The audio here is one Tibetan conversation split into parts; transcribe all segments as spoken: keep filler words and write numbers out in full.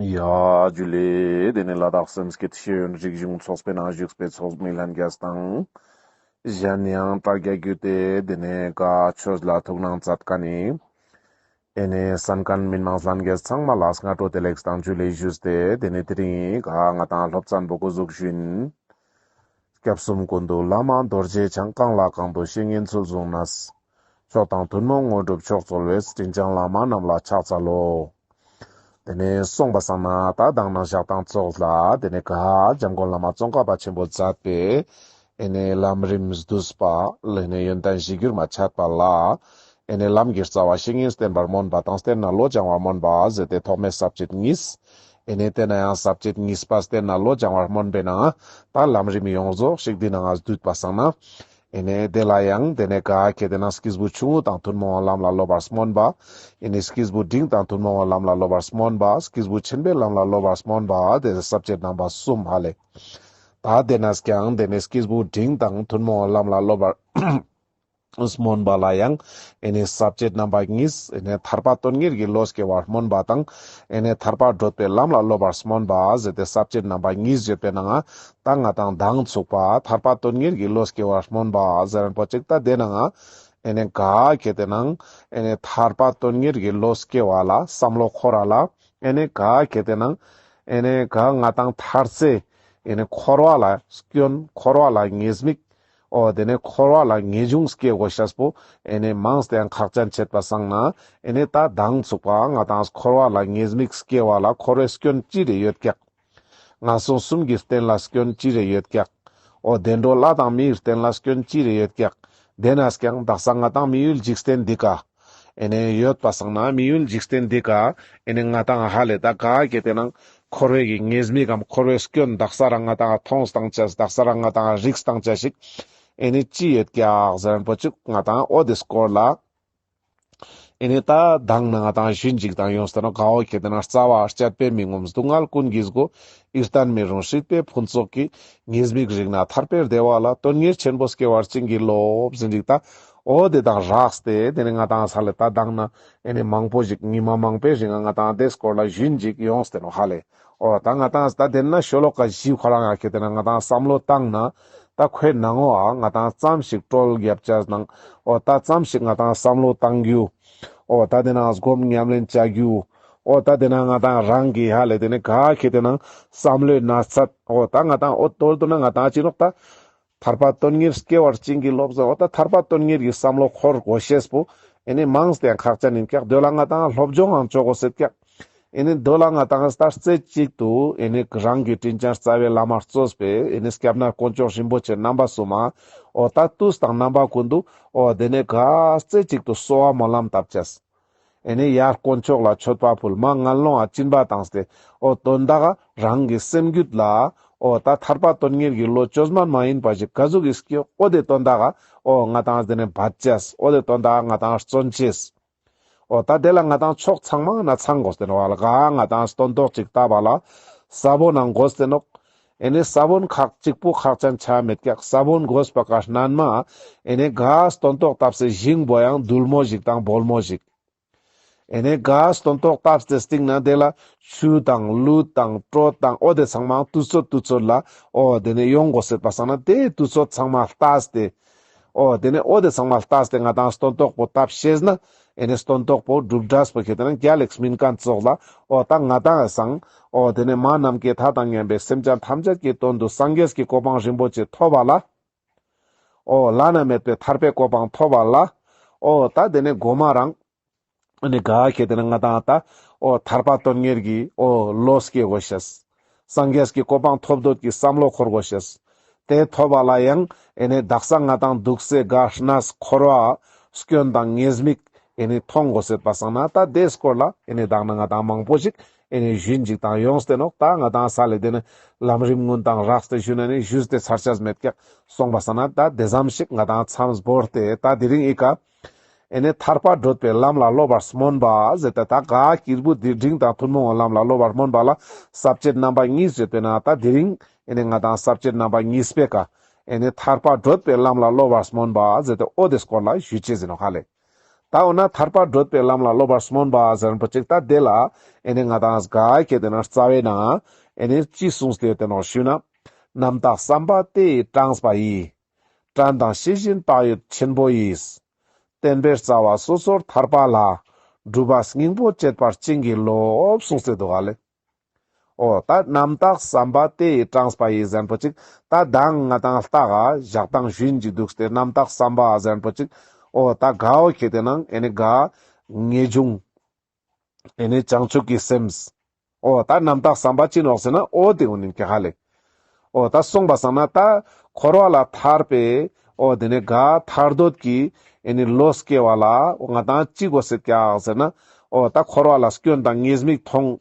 ཡ་ཇུ་ལེ། དེ་ནས་ལ་དྭགས་སེམས་བསྐྱེད་ཤེས་ཡོན་རིག་གཞུང་ཚོགས་པའི་ནང་བཞུགས་པའི་ཚོགས་མི་ལྷན་རྒྱས་དང་། གཞན་ཡང་དྲ་རྒྱ་བརྒྱུད་དེ་དེ་ནས་ག་ཆོས་ལ་ཐུགས་སྣང་མཛད་མཁན་ནི། ཨེ་ནས་གསན་མཁན་མི་མང་ལྷན་རྒྱས་ཚང་མ་ལ་སྔ་དྲོ་བདེ་ལེགས་དང་ཇུ་ལེ་ཞུས་ཏེ། དེ་ནས་དེ་རིང་ག་ང་དང་སློབ་ཚན་པོ་འགོ་འཛུགས་ཞུ་ཡིན། སྐྱབས་གསུམ་ཀུན་འདུས་བླ་མ་རྡོ་རྗེ་འཆང་། གང་ལ་གང་འདུལ་བཤེས་གཉེན་ཚུལ་བཟུང་ནས། མཆོག་དང་ཐུན་མོང་དངོས་གྲུབ་མཆོག་སྩོལ་བའི། དྲིན་ཅན་བླ་མ་རྣམས་ལ་ཕྱག་འཚལ་ལོ། དེ་ནས་སོང་པ་སང་ན་ད་དང་ན་ཞག་དང་ཙོགས་ལ་དེ་ནས་ག་འཇམ་མགོན་བླ་མ་ཙོང་ཁ་པ་ཆེན་པོས་མཛད་པའི་ཨེ་ནས་ལམ་རིམ་བསྡུས་པ་ལ་ནས་ཡོན་ཏན་གཞིར་གྱུར་མ་འཆད་པ་ལ། ཨེ་ནས་ལམ་གྱི་རྩ་བ་བཤེས་གཉེན་བསྟེན་པར་སྨོན་པ་དང་བསྟེན་ནས་བློ་སྦྱང་བར་སྨོན་པ་ཟེར་ཏེ་ཐོག་མའི་ས་བཅད་གཉིས། ཨེ་ནས་དེ་ན་ཡང་ས་བཅད་གཉིས་པ་བསྟེན་ནས་བློ་སྦྱང་བར་སྨོན་པའི་ནང་ད་ལམ་རིམ་ཡོངས་རྫོགས་ཤིག་འདི་ནང་བསྡུས་པ་སང་ན། ཨེ་ནས་དེ་ལ་ཡང་དེ་ནས་ག་གེ་དེ་ན་སྐྱེས་བུ་ཆུང་ངུ་དང་ཐུན་མོང་བའི་ལམ་ལ་སློབ་པར་སྨོན་པ། ཨེ་ནས་སྐྱེས་བུ་འབྲིང་དང་ཐུན་མོང་བའི་ལམ་ལ་སློབ་པར་སྨོན་པ། སྐྱེས་བུ་ཆེན་པོའི་ལམ་ལ་སློབ་པར་སྨོན་པ་དེ་ས་བཅད་རྣམ་པ་གསུམ་ཧ་ལེ། ད་དེ་ནས་ཀྱང་དེ་ནས་སྐྱེས་བུ་འབྲིང་དང་ཐུན་མོང་བའི་ལམ་ལ་སློབ་པར་སྨོན་པ་ལ་ཡང་ཨེ་ནས་ས་བཅད་རྣམ་པ་གཉིས། ཨེ་ནས་ཐར་པ་དོན་གཉེར་གྱི་བློ་སྐྱེ་བར་སྨོན་པ་དང་། ཨེ་ནས་ཐར་པ་བགྲོད་པའི་ལམ་ལ་སློབ་པར་སྨོན་པ་ཟེར་ཏེ་ས་བཅད་རྣམ་པ་གཉིས་བརྗོད་པའི་ནང་ད་ང་དང་མདང་ཚུགས་པ་ཐར་པ་དོན་གཉེར་གྱི་བློ་སྐྱེ་བར་སྨོན་པ་ཟེར་མཁན་པོ་ཅིག་ད་དེ་ནང་ཨེ་ནས་ག་གེ་དེ་ནང་ཨེ་ནས་ཐར་པ་དོན་གཉེར་གྱི་བློ་སྐྱེ་བ་ལ་བསམ་བློ་འཁོར་བ་ལ་ཨེ་ནས་ག་གེ་དེ་ནང་ཨེ་ནས་ག་ང་དང་ཐར་ཚེ་ཨེ་ནས་འཁོར་བ་ལ་སྐྱོན་འཁོར་བ་ལ་ཉེས་དམིགས། ཨོ་དེ་ནས་འཁོར་བ་ལ་ངེས་འབྱུང་སྐྱེ་དགོས་ཤེས་པོ་ཨེ་ནས་མང་སྟེ་ཡང་ཁག་ཅན་བྱེད་པ་སང་ན་ཨེ་ནས་ད་མདང་ཚུགས་པ་ང་དང་འཁོར་བ་ལ་ཉེས་དམིགས་སྐྱེ་བ་ལ་འཁོར་བའི་སྐྱོན་ཅི་རེ་ཡོད་ཀྱག་ངན་སོང་གསུམ་གྱི་རྟེན་ལ་སྐྱོན་ཅི་རེ་ཡོད་ཀྱག་ཨོ་བདེ་འགྲོ་ལྷ་དང་མིའི་རྟེན་ལ་སྐྱོན་ཅི་རེ་ཡོད་ཀྱག་དེ་ནས་ཀྱང་དག་ས་ང་དང་མི་ཡུལ་འཇིག་རྟེན་འདི་ཀ་ཨེ་ནས་ཡོད་པ་སང་ན་མི་ཡུལ་འཇིག་རྟེན་འདི་ཀ་ཨེ་ནས་ང་དང་ཧ་ལས་ད་ག་གེ་དེ་ནང་འཁོར་བའི་གི་ཉེས་དམིགས་གམ་འཁོར་བའི་སྐྱོན་དག་ས་རང་ང་དང་མཐོང་སྟངས་ཅེས་དག་ས་རང་ང་དང་རིག་སྟངས་ཅེས་ཤིག་ཨེ་ནས་ཅི་ཡོད་ཀྱག་ཟེར་མཁན་པོ་ཅིག་ང་དང་ཨོ་དེ་སྐོར་ལ། ཨེ་ནས་ད་མདང་ནང་ང་དང་ཞུན་ཅིག་དང་ཡོངས་ཏེ་ནོ་ག་ཨོ་གེ་དེ་ན་རྩ་བ་བཅད་པས་མི་ངོམས། སྡུག་བསྔལ་ཀུན་གྱི་སྒོ་ཡིད་བརྟན་མི་རུང་། སྲིད་པའི་ཕུན་ཚོགས་ཀྱི་ཉེས་དམིགས་རིག་ན། ཐར་པའི་བདེ་བ་ལ་དོན་གཉེར་ཆེན་པོ་སྐྱེ་བར་བྱིན་གྱིས་རློབས་ཟེར་ཅིག་ད་ཨོ་དེ་དང་རགས་ཏེ་དེ་ནས་ང་དང་ས་ལེ་ད་མདང་ན་ཨེ་ནས་མང་པོ་ཞིག་ཉི་མ་མང་པོའི་རིང་ང་དང་དེ་སྐོར་ལ་ཞུན་ཅིག་ཡོངས་ཏེ་ནོ་ཧ་ལེ། ཨོ་ད་ང་དང་ད་དེ་ན་ཤོ་ལོ་ཀ་བཞི་ཁོ་རང་ང་གེ་དེ་ན་ང་དང་བསམ་བློ་བཏང་ན། ད་ཁོའི་ནང་ངོ་ཨ་ང་དང་ཙམ་ཞིག་ཀྲོལ་རྒྱབ་ཅེས་ནང་ཨོ་ད་ཙམ་ཞིག་ང་དང་བསམ་བློ་བཏང་རྒྱུ། ཨོ་ད་དེ་ནང་སྒོམ་ཉམས་ལེན་བྱ་རྒྱུ། ཨོ་ད་དེ་ནང་ང་དང་རང་གི་ཧ་ལས་དེ་ནས་ག་གེ་དེ་ནང་བསམ་བློའི་ན་ཚད། ཨོ་ད་ང་དང་ཨོ་ཏོལ་དུ་ན་ང་དང་ཅི་ནོག་ད། ཐར་པ་དོན་གཉེར་སྐྱེ་བར་བྱིན་གྱིས་རློབས་ཟེར། ཨོ་ད་ཐར་པ་དོན་གཉེར་གྱི་བསམ་བློ་འཁོར་དགོས་ཤེས་པོ་ཨེ་ནས་མང་སྟེ་ཡང་ཁག་ཅན་ཡིན་ཀྱག་དོ་ལ་ང་དང་སློབ་སྦྱོང་ངང་བཅོ་དགོས་ཟེར་ཀྱག་ཨེ་ནས་དོ་ལ་ང་དང་ད་རྩེ་གཅིག་ཏུ་ཨེ་ནས་རང་གི་དྲིན་ཅན་རྩ་བའི་བླ་མ་གཙོས་པའི་ཨེ་ནས་སྐྱབས་གནས་དཀོན་མཆོག་རིན་པོ་ཆེ་རྣམ་པ་གསུམ་མ། ཨོ་ད་དུས་དང་རྣམ་པ་ཀུན་ཏུ་ཨོ་དེ་ནས་ག་རྩེ་གཅིག་ཏུ་གསོལ་བ་སྨོན་ལམ་བཏབ་ཅེས། ཨེ་ནས་ཡར་དཀོན་མཆོག་ལ་མཆོད་པ་ཕུལ། མར་ངན་སློང་ང་སྦྱིན་པ་བཏང་སྟེ། ཨོ་དོན་དག་རང་གི་སེམས་རྒྱུད་ལ། ཨོ་ད་ཐར་པ་དོན་གཉེར་གྱི་བློ་བཅོས་མ་མ་ཡིན་པ་ཞིག་ག་ཟུག་གི་སྐྱེ། ཨོ་དེ་དོན་དག་ཨོ་ང་དང་དེ་ནས་བད་ཅེས། ཨོ་དེ་དོན་དག་ང་དང་བརྩོན་ཅེས། ཨོ་ད་དེ་ལ་ང་དང་ཕྱོགས་ཚང་མ་ན་ཚང་དགོས་ཏེ་ནོ་བ་ལ་ག་ང་དང་སྟོན་ཐོག་ཅིག་བཏབ་པ་ལ་ས་བོན་ནང་དགོས་ཏེ་ནོག་ཨེ་ནས་ས་བོན་ཁག་གཅིག་པོ་ཁག་ཅན་ཆ་མེད་ཀྱག་ས་བོན་དགོས་པ་ཀ་སྣན་མ་ཨེ་ནས་ག་སྟོན་ཐོག་བཏབ་སའི་ཞིང་པོ་ཡང་རྡུལ་མོ་ཞིག་དང་སྦོལ་མོ་ཞིག་ཨེ་ནས་ག་སྟོན་ཐོག་བཏབ་སྟེ་སྟེང་ན་དེ་ལ་ཆུ་དང་ལུད་དང་དྲོད་དང་ཨོ་དེ་ཚང་མ་དུས་ཚོད་དུས་ཚོད་ལ་ཨོ་དེ་ནས་ཡོང་དགོས་ཟེར་པ་སང་ན་དེ་དུས་ཚོད་ཚང་མ་ལྟས་ཏེ། ཨོ་དེ་ནས་ཨོ་དེ་ཚང་མ་ལྟས་ཏེ་ང་དང་སྟོན་ཐོག་པོ་བཏབ་ཤེས་ན་ཨེ་ནས་སྟོན་ཐོག་པོ་སྒྲུབ་འབྲས་པོ་ཁེ་དེ་ན་རྒྱལ་ལེགས་སྨིན་མཁན་ཙོགས་ལ་ཨོ་ད་ང་དང་སང་ཨོ་དེ་ནས་མ་ནམ་མཁའི་མཐའ་དང་མཉམ་པའི་སེམས་ཅན་ཐམས་ཅད་ཀྱི་དོན་དུ་སངས་རྒྱས་ཀྱི་གོ་འཕང་རིན་པོ་ཆེ་ཐོབ་པ་ལ། ཨོ་བླ་ན་མེད་པའི་ཐར་པའི་གོ་འཕང་ཐོབ་པ་ལ། ཨོ་ད་དེ་ནས་གོ་མ་རང་། ཨ་ནི་ག་ཁེ་དེ་ན་ང་དང་ད་ཨོ་ཐར་པ་དོན་གཉེར་གྱི་ཨོ་བློ་སྐྱེ་དགོས་ཤེས། སངས་རྒྱས་ཀྱི་གོ་འཕང་ཐོབ་འདོད་ཀྱི་བསམ་བློ་འཁོར་དགོས་ཤེས། དེ་ཐོབ་པ་ལ་ཡང་ཨེ་ནས་དག་ས་ང་དང་འདུག་སའི་ག་གནས་འཁོར་བ་སྐྱོན་དང་ཉེས་དམིགས་ཨེ་ནས་མཐོང་དགོས་ཟེར་པ་སང་ན་ད་དེ་སྐོར་ལ་ཨེ་ནས་དག་ན་ང་དང་མང་པོ་ཞིག་ཨེ་ནས་ཞུན་ཅིག་དང་ཡོངས་ཏེ་ནོག་ད་ང་དང་ས་ལེ་དེ་ནས་ལམ་རིམ་སྔོན་དང་རགས་ཏེ་ཞུ་ན་ནི་ཞུས་ཏེ་ཚར་ཆ་མེད་ཀྱག་སོང་པ་སང་ན་ད་དེ་ཙམ་ཞིག་ང་དང་མཚམས་བོར་ཏེ་ད་དེ་རིང་ཨི་ཀ་ཨེ་ནས་ཐར་པ་བགྲོད་པའི་ལམ་ལ་སློབ་པར་སྨོན་པ་ཟེར་ཏེ་ད་ག་སྐྱེས་བུ་འདི་འབྲིང་དང་ཐུན་མོང་གི་ལམ་ལ་སློབ་པར་སྨོན་པ་ལ་ས་བཅད་རྣམ་པ་གཉིས་བརྗོད་པས་ན་ད་དེ་རིང་ཨེ་ནས་ང་དང་ས་བཅད་རྣམ་པ་གཉིས་པའི་ཀ་ཨེ་ནས་ཐར་པ་བགྲོད་པའི་ལམ་ལ་སློབ་པར་སྨོན་པ་ཟེར་ཏེ་ཨོ་དེ་སྐོར་ལ་ཞུ་ཅེས་ཟེར་ནོ་ཧ་ལེ། ད་འོ་ན་ཐར་པ་བགྲོད་པའི་ལམ་ལ་སློབ་པར་སྨོན་པ་ཟེར་རིན་པོ་ཅིག་ད་དེ་ལ་ཨེ་ནི་ང་དང་ག་ཁེ་དེ་ན་རྩ་བའི་ནང་ཨེ་ནི་ཅི་གསུངས་ཏེ་ཡོད་དེ་ནོ་ཞུས་ན། རྣམ་དག་བསམ་པ་དེ་ཡིས་དྲངས་པ་ཡིས། དྲན་དང་ཤེས་བཞིན་བག་ཡོད་ཆེན་པོ་ཡིས། བསྟན་པའི་རྩ་བ་སོ་སོར་ཐར་པ་ལ། སྒྲུབ་པ་སྙིང་པོ་བྱེད་པར་བྱིན་གྱིས་རློབས། གསུངས་ཏེ་འདུག་ག་ལེ། འོ་ད་རྣམ་དག་བསམ་པ་དེ་ཡིས་དྲངས་པ་ཡིས་ཟེར་རིན་པོ་ཅིག་ད་མདང་ང་དང་ལྟ་ག་ཞག་དང་ཞུན་གྱི་འདུག་སྟེ་རྣམ་དག་བསམ་པ་ཟེར་རིན་པོ་ཅིག་འོ་ད་གའོ་ཁེ་དེ་ནང་ཨེ་ནི་ག་ངེས་འབྱུང་ཨེ་ནི་བྱང་ཆུབ་ཀྱི་སེམས། འོ་ད་རྣམ་དག་བསམ་པ་ཅི་ནོག་ཟེར་ན་འོ་དེ་འོ་ནི་ཀྱི་ཧ་ལེ། འོ་ད་སོང་པ་སང་ན་ད་འཁོར་བ་ལ་ཐར་པའི་འོ་དེ་ནི་ག་ཐར་འདོད་ཀྱི་ཨེ་ནི་བློ་སྐྱེ་བ་ལ་འོ་ང་དང་ཅི་དགོས་སེད་ཀྱག་ཟེར་ན། འོ་ད་འཁོར་བ་ལ་སྐྱོན་དང་ཉེས་དམིགས་མཐོང་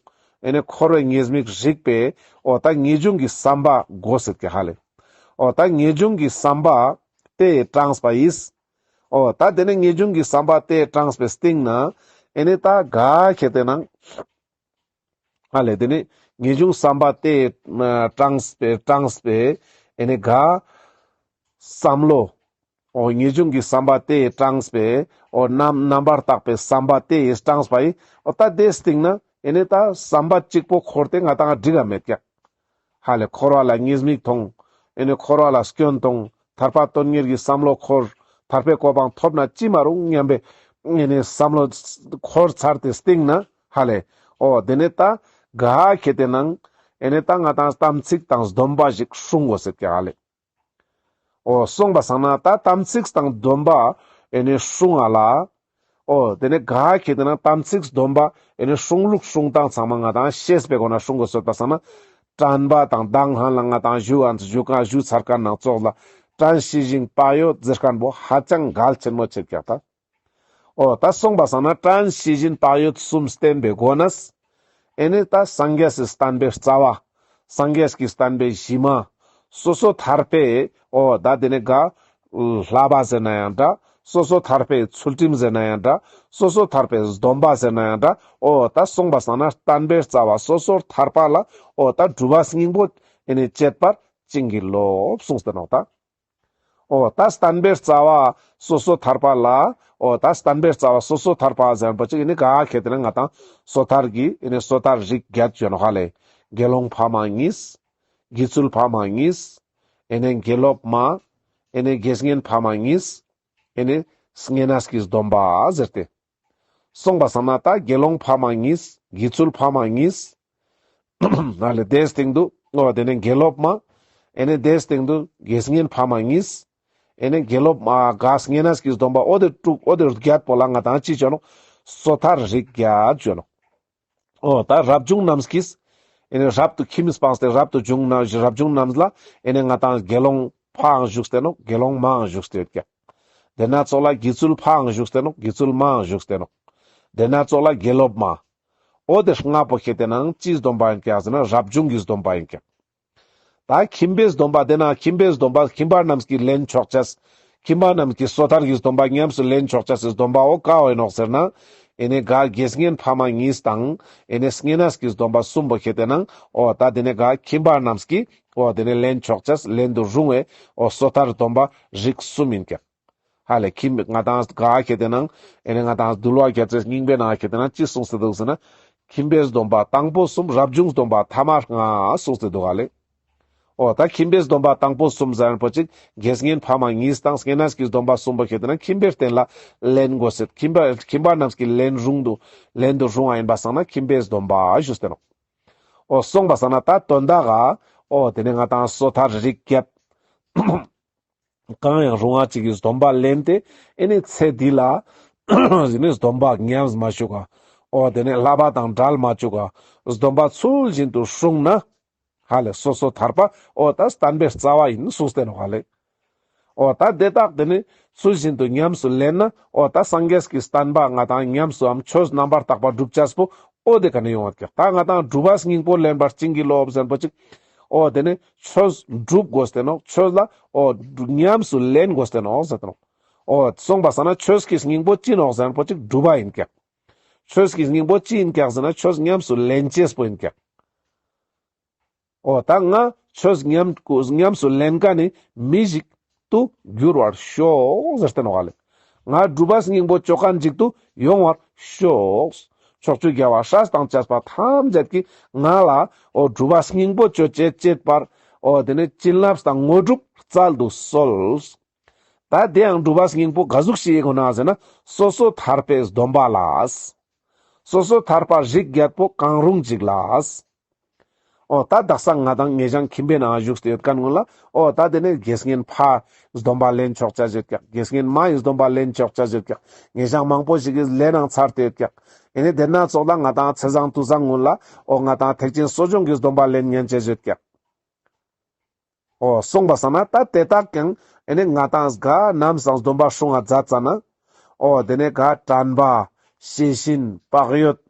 ཨེ་ནི་འཁོར་བའི་ཉེས་དམིགས་རིག་པའི་འོ་ད་ངེས་འབྱུང་གི་བསམ་པ་དགོས་སེད་ཀྱག་ཧ་ལེ། འོ་ད་ངེས་འབྱུང་གི་བསམ་པ་དེ་ཡིས་དྲངས་པ་ཡིས། འོ་ད་དེ་ནི་ངེས་འབྱུང་གི་བསམ་པ་དེ་ཡིས་དྲངས་པའི་སྟེང་ན་ཨེ་ནི་ད་ག་ཁེ་དེ་ནང་ཧ་ལེ། དེ་ནི་ངེས་འབྱུང་བསམ་པ་དེ་ཡིས་དྲངས་པའི་དྲངས་པའི་ཨེ་ནི་ག་བསམ་བློ། འོ་ངེས་འབྱུང་གི་བསམ་པ་དེ་ཡིས་དྲངས་པའི་འོ་རྣམ་རྣམ་པར་དག་པའི་བསམ་པ་དེ་ཡིས་དྲངས་པ་ཡིས། འོ་ད་དེའི་སྟེང་ན་ཨེ་ནི་ད་བསམ་པ་གཅིག་པོ་འཁོར་ཏེ་ང་དང་འགྲིག་ག་མེད་ཀྱག་ཧ་ལེ། འཁོར་བ་ལ་ཉེས་དམིགས་མཐོང་། ཨེ་ནི་འཁོར་བ་ལ་སྐྱོན་མཐོང་། ཐར་པ་དོན་གཉེར་གྱི་བསམ་བློ་འཁོར། ཐར་པའི་གོ་འཕང་ཐོབ་ན་ཅི་མ་རུང་སྙམ་པའི་ཨེ་ནི་བསམ་བློ་འཁོར་ཚར་ཏེ་སྟེང་ན་ཧ་ལེ། འོ་དེ་ནི་ད་ག་ཁེ་དེ་ནང་ཨེ་ནི་ད་ང་དང་དམ་ཚིག་དང་སྡོམ་པ་ཞིག་སྲུང་དགོས་སེད་ཀྱག་ཧ་ལེ། འོ་སོང་པ་སང་ན་ད་དམ་ཚིག་དང་སྡོམ་པ་ཨེ་ནི་སྲུང་ང་ལ། འོ་དེ་ནི་ག་ཁེ་དེ་ན་དམ་ཚིག་སྡོམ་པ་ཨེ་ནི་སྲུང་ལུགས་སྲུང་སྟངས་ཚང་མ་ང་དང་ཤེས་པའི་སྒོ་ན་སྲུང་དགོས་སོད་པ་སང་ན། དྲན་པ་དང་མདང་ཧང་ལ་ང་དང་ཞུ་ཨ་ཞུ་ག་ཞུ་ཚར་ཁན་ནང་ཙོགས་ལ་དྲན་ཤེས་བཞིན་བག་ཡོད་ཟེར་ཁན་པོ་ཧ་ཅང་གལ་ཆེན་མོ་ཆེད་ཀྱག་ད། འོ་ད་སོང་པ་སང་ན་དྲན་ཤེས་བཞིན་བག་ཡོད་གསུམ་བསྟེན་པའི་སྒོ་ནས། ཨེ་ནི་ད་སངས་རྒྱས་སི་བསྟན་པའི་རྩ་བ། སངས་རྒྱས་ཀྱི་བསྟན་པའི་གཞི་མ། སོ་སོ་ཐར་པའི་འོ་ད་དེ་ནི་ག་བསླབ་པ་ཟེར་ན་ཡང་འདྲ། སོ་སོ་ཐར་པའི་ཚུལ་ཁྲིམས་ཟེར་ན་ཡང་འདྲ། སོ་སོ་ཐར་པའི་སྡོམ་པ་ཟེར་ན་ཡང་འདྲ། འོ་ད་སོང་པ་སང་ན་བསྟན་པའི་རྩ་བ་སོ་སོར་ཐར་པ་ལ་འོ་ད་སྒྲུབ་པ་སྙིང་པོ་ཨེ་ནི་བྱེད་པར་བྱིན་གྱིས་རློབས་གསུངས་ཏེ་ནོག་ད། འོ་ད་བསྟན་པའི་རྩ་བ་སོ་སོ་ཐར་པ་ལ། འོ་ད་བསྟན་པའི་རྩ་བ་སོ་སོ་ཐར་པ་ཟེར་བ་ཅིག་ཨེ་ནི་ག་ཁེ་དེ་ན་ང་དང་སོ་ཐར་གྱི་ཨེ་ནི་སོ་ཐར་རིགས་བརྒྱད་ཡོད་ནོག་ཧ་ལེ། དགེ་སློང་ཕ་མ་གཉིས། དགེ་ཚུལ་ཕ་མ་གཉིས། ཨེ་ནི་དགེ་སློབ་མ། ཨེ་ནི་དགེ་བསྙེན་ཕ་མ་གཉིས། ཨེ་ནི་བསྙེན་གནས་ཀྱི་སྡོམ་པ་ཟེར་ཏེ། སོང་པ་སང་ན་ད་དགེ་སློང་ཕ་མ་གཉིས། དགེ་ཚུལ་ཕ་མ་གཉིས། ཨ་ལེ་དེའི་སྟེང་དུ་འོ་དེ་ནས་དགེ་སློབ་མ། ཨེ་ནས་དེའི་སྟེང་དུ་དགེ་བསྙེན་ཕ་མ་གཉིས། ཨེ་ནས་དགེ་སློབ་མ་ག་བསྙེན་གནས་ཀྱི་སྡོམ་པ་འོ་དེ་དྲུག་འོ་དེ་བརྒྱད་པོ་ལ་ང་དང་ཅི་བྱོ་ནོག་སོ་ཐར་རིགས་བརྒྱད་བྱོ་ནོག་འོ་ད་རབ་བྱུང་རྣམས་ཀྱིས། ཨེ་ནས་རབ་ཏུ་ཁྱིམ་སྤངས་ཏེ་རབ་ཏུ་བྱུང་ན་རབ་བྱུང་རྣམས་ལ་ཨེ་ནས་ང་དང་དགེ་སློང་ཕའང་བཞུགས་ཏེ་ནོག་དགེ་སློང་མའང་བཞུགས་ཏེ་ཡོད་ཀྱག་དེ་ན་ཙོགས་ལ་དགེ་ཚུལ་ཕའང་བཞུགས་ཏེ་ནོག་དགེ་ཚུལ་མའང་བཞུགས་ཏེ་ནོག་དེ་ན་ཙོགས་ལ་དགེ་སློབ་མ། འོ་དེ་ལྔ་པོ་ཁེ་དེ་ནང་ཅིའི་སྡོམ་པ་ཡིན་ཀྱག་ཟེར་ན་རབ་བྱུང་གི་སྡོམ་པ་ཡིན་ཀྱག་ད་ཁྱིམ་པའི་སྡོམ་པ་དེ་ན་ཁྱིམ་པའི་སྡོམ་པ་ཁྱིམ་པ་རྣམས་ཀྱིས་ལེན་ཆོག་ཅེས། ཁྱིམ་པ་རྣམས་ཀྱིས་སོ་ཐར་གྱི་སྡོམ་པ་ཉམས་སུ་ལེན་ཆོག་ཅེས་སི་སྡོམ་པ་འོ་ག་བ་ཡིན་ནོག་ཟེར་ན། ཨེ་ནས་ག་དགེ་བསྙེན་ཕ་མ་གཉིས་དང་ཨེ་ནས་བསྙེན་གནས་ཀྱི་སྡོམ་པ་གསུམ་པོ་ཁེ་དེ་ནང་འོ་ད་དེ་ནས་ག་ཁྱིམ་པ་རྣམས་ཀྱིས་འོ་དེ་ནས་ལེན་ཆོག་ཅེས་ལེན་དུ་རུང་བའི་འོ་སོ་ཐར་སྡོམ་པ་རིགས་གསུམ་ཡིན་ཀྱག་ཧ་ལས་ཁྱིམ་ང་དང་ག་ཁེ་དེ་ནང་ཨེ་ནས་ང་དང་འདུལ་བ་རྒྱལ་སྲས་རྙིང་པའི་ནང་ཁེ་དེ་ནང་ཅི་གསུངས་སེ་འདུག་ཟེར་ན། ཁྱིམ་པའི་སྡོམ་པ་དང་པོ་གསུམ་རབ་བྱུང་སྡོམ་པ་ཐ་མ་ལྔ་གསུངས་སེ་འདུག་ཧ་ལས། འོ་ད་ཁྱིམ་པའི་སྡོམ་པ་དང་པོ་གསུམ་ཟེར་པོ་ཅིག་དགེ་བསྙེན་ཕ་མ་གཉིས་དང་བསྙེན་གནས་ཀྱི་སྡོམ་པ་གསུམ་པོ་ཁེ་དེ་ནང་ཁྱིམ་པའི་རྟེན་ལ་ལེན་དགོས་སེ་ཁྱིམ་པ་ཁྱིམ་པ་རྣམས་ཀྱིས་ལེན་རུང་དུ་ལེན་དུ་རུང་བ་ཡིན་པ་སང་ན་ཁྱིམ་པའི་སྡོམ་པ་ཞུས་ཏེ་ནོག་འོ་སོང་པ་སང་ན་ད་དོན་དག་ག་འོ་དེ་ནས་ང་དང་སོ་ཐར་རིགས་བརྒྱད། གང་ཡང་རུང་བ་ཅིག་གི་སྡོམ་པ་ལེན་ཏེ་ཨེ་ནི་ཚེ་འདི་ལ་ཨེ་ནི་སྡོམ་པ་ཉམས་མ་བཅུག་ག་འོ་དེ་ནས་བསླབ་པ་དང་བྲལ་མ་བཅུག་ག་སྡོམ་པ་ཚུལ་བཞིན་དུ་སྲུང་ན། ཧ་ལས་སོ་སོ་ཐར་པ་འོ་ད་བསྟན་པའི་རྩ་བ་ཡིན་གསུངས་ཏེ་ནོག་ཧ་ལས། འོ་ད་དེ་དག་དེ་ནི་ཚུལ་བཞིན་དུ་ཉམས་སུ་ལེན་ན་འོ་ད་སངས་རྒྱས་ཀྱི་བསྟན་པ་ང་དང་ཉམས་སུའམ་ཆོས་རྣམ་པར་དག་པ་སྒྲུབ་ཅེས་པོ་འོ་དེ་ག་ནས་ཡོང་བ་ཀྱག་ད་ང་དང་སྒྲུབ་པ་སྙིང་པོ་ལེན་པར་བྱིན་གྱིས་རློབས་ཟེར་པོ་ཅིག་འོ་དེ་ནི་ཆོས་སྒྲུབ་དགོས་ཏེ་ནོག་ཆོས་ལ་འོ་ཉམས་སུ་ལེན་དགོས་ཏེ་ནོག་ཟེར་ཏེ་ནོག་འོ་སོང་པ་སང་ན་ཆོས་ཀྱི་སྙིང་པོ་ཅི་ནོག་ཟེར་པོ་ཅིག་སྒྲུབ་པ་ཡིན་ཀྱག་ཆོས་ཀྱི་སྙིང་པོ་ཅི་ཡིན་ཀྱག་ཟེར་ན་ཆོས་ཉམས་སུ་ལེན་ཅེས་པོ་ཡིན་ཀྱག་འོ་ད་ང་ཆོས་ཉམས་ཉམས་སུ་ལེན་མཁན་ནི་མི་ཞིག་ཏུ་འགྱུར་བར་ཤོག་ཟེར་ཏེ་ནོག་ལེ། ང་སྒྲུབ་པ་སྙིང་པོ་ཅོ་ཁན་ཅིག་ཏུ་ཡོང་བར་ཤོག། ཕྱོགས་བཅུའི་རྒྱལ་བ་སྲས་དང་བཅས་པ་ཐམས་ཅད་ཀྱིས་ང་ལ་འོ་སྒྲུབ་པ་སྙིང་པོ་ཅོ་བྱེད་བྱེད་པར་འོ་དེ་ནས་བྱིན་རླབས་དང་དངོས་གྲུབ་སྩལ་དུ་གསོལ། ད་དེ་ཡང་སྒྲུབ་པ་སྙིང་པོ་ག་ཟུག་ཞིག་ཡིན་དགོས་ན་ཟེར་ན། སོ་སོ་ཐར་པའི་སྡོམ་པ་ལ། སོ་སོ་ཐར་པ་རིགས་བརྒྱད་པོ་གང་རུང་ཅིག་ལ། ཨོ་ད་དག་ས་ང་དང་ངེད་ཅག་ཁྱིམ་པའི་ནང་བཞུགས་ཏེ་ཡོད་མཁན་ཀུན་ལ། ཨོ་ད་དེ་ནས་དགེ་བསྙེན་ཕ་སྡོམ་པ་ལེན་ཆོག་ཆ་ཡོད་ཀྱག། དགེ་བསྙེན་མ་ཡི་སྡོམ་པ་ལེན་ཆོག་ཆ་ཡོད་ཀྱག། ངེད་ཅག་མང་པོ་ཞིག་གིས་ལེན་ནང་ཚར་ཏེ་ཡོད་ཀྱག། ཨེ་ནས་དེ་ན་ཚོགས་ལ་ང་དང་ཚེས་བཟང་དུས་བཟང་ཀུན་ལ། ཨོ་ང་དང་ཐེག་ཆེན་གསོ་སྦྱོང་གི་སྡོམ་པ་ལེན་ཉན་ཆ་ཡོད་ཀྱག། ཨོ་གསུངས་པ་སང་ན་ད་དེ་དག་ཀྱང་ཨེ་ནས་ང་དང་ག་ནམ་སང་སྡོམ་པ་སྲུང་བ་མཛད་ཙ་ན། ཨོ་དེ་ནས་ག་དྲན་པ། ཤེས་བཞིན་བག་ཡོད།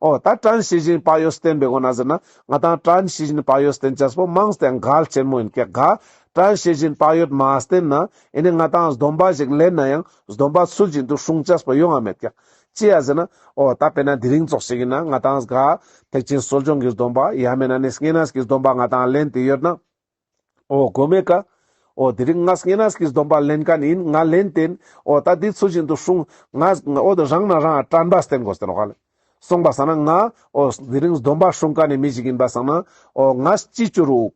ཨོ་ད་དྲན་ཤེས་བཞིན་བག་ཡོད་བསྟེན་པའི་སྒོ་ན་ཟེར་ན། ང་དང་དྲན་ཤེས་བཞིན་བག་ཡོད་བསྟེན་ཆ་པོ་མང་སྟེ་གལ་ཆེན་མོ་ཡིན་ཀྱག། ག་དྲན་ཤེས་བཞིན་བག་ཡོད་མ་བསྟེན་ན་ཨེ་ནས་ང་དང་སྡོམ་པ་ཞིག་ལེན་ན་ཡང་སྡོམ་པ་ཚུལ་བཞིན་དུ་སྲུང་ཆ་པོ་ཡོང་བ་མེད་ཀྱག། ཅི་ཡ་ཟེར་ན། ཨོ་ད་དཔེར་ན་དེ་རིང་ཙོགས་ཤིག་ཡིན་ན་ང་དང་ག་ཐེག་ཆེན་གསོ་སྦྱོང་གི་སྡོམ་པ་ཡང་མིན་ན་ནི་བསྙེན་གནས་ཀྱི་སྡོམ་པ་ང་དང་ལེན་ཏེ་ཡོད་ན། ཨོ་གོ་མེད་ཀ། ཨོ་དེ་རིང་ང་བསྙེན་གནས་ཀྱི་སྡོམ་པ་ལེན་མཁན་ཡིན། ང་ལེན་ཏེ་ཨོ་ད་འདི་ཚུལ་བཞིན་དུ་སྲུང་། ང་ཨོ་དེ་རང་ན་རང་དྲན་པ་བསྟེན་དགོས་ཟེར་ནོ་ག་ལེ། གསུངས་པ་སང་ན་ང་ཨོ་དེ་རིང་སྡོམ་པ་སྲུང་མཁན་ནི་མི་ཞིག་ཡིན་པ་སང་ན། ཨོ་ང་ཅི་བཅུ་རུ།